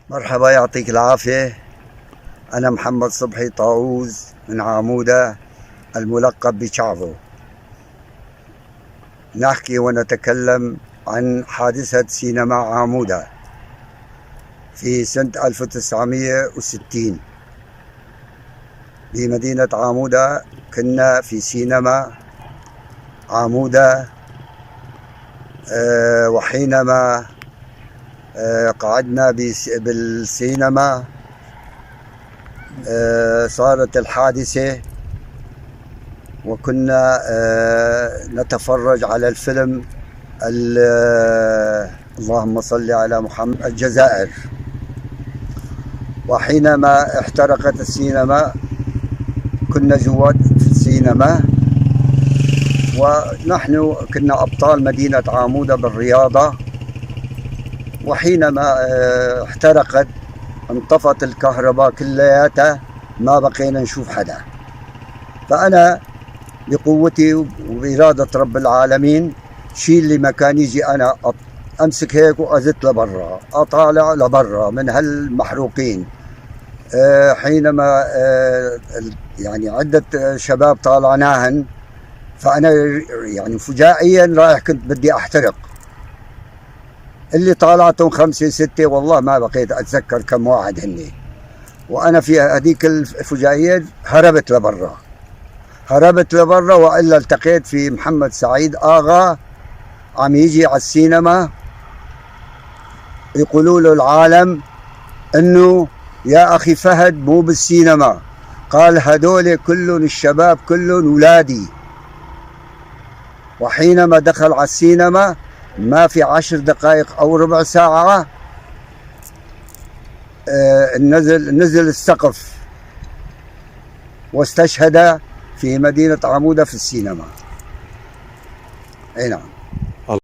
مرحبا، يعطيك العافية. أنا محمد صبحي طاووز من عامودة الملقب بشعبو. نحكي ونتكلم عن حادثة سينما عامودة في سنة 1960 بمدينة عامودة. كنا في سينما عامودة، وحينما قعدنا بالسينما صارت الحادثة، وكنا نتفرج على الفيلم اللهم صل على محمد الجزائر. وحينما احترقت السينما كنا جوات في السينما، ونحن كنا أبطال مدينة عامودة بالرياضة. وحينما احترقت انطفت الكهرباء كلياتها، ما بقينا نشوف حدا. فأنا بقوتي وبإرادة رب العالمين شيء اللي ما كان يجي أنا أمسك هيك وأزت لبرا، أطالع لبرا من هالمحروقين. حينما يعني عدة شباب طالعناهن، فأنا يعني فجائيا رايح كنت بدي أحترق. اللي طالعتهم 5 6 والله ما بقيت أتذكر كم واحد هني. وأنا في هذيك الفجائية هربت لبرا، هربت لبرا، وإلا التقيت في محمد سعيد آغا عم يجي على السينما. يقولوا له العالم إنه يا أخي فهد مو بالسينما، قال هدول كلهم الشباب كلهم ولادي. وحينما دخل على السينما ما في 10 دقائق أو ربع ساعة، نزل السقف واستشهد في مدينة عمودة في السينما. أي نعم.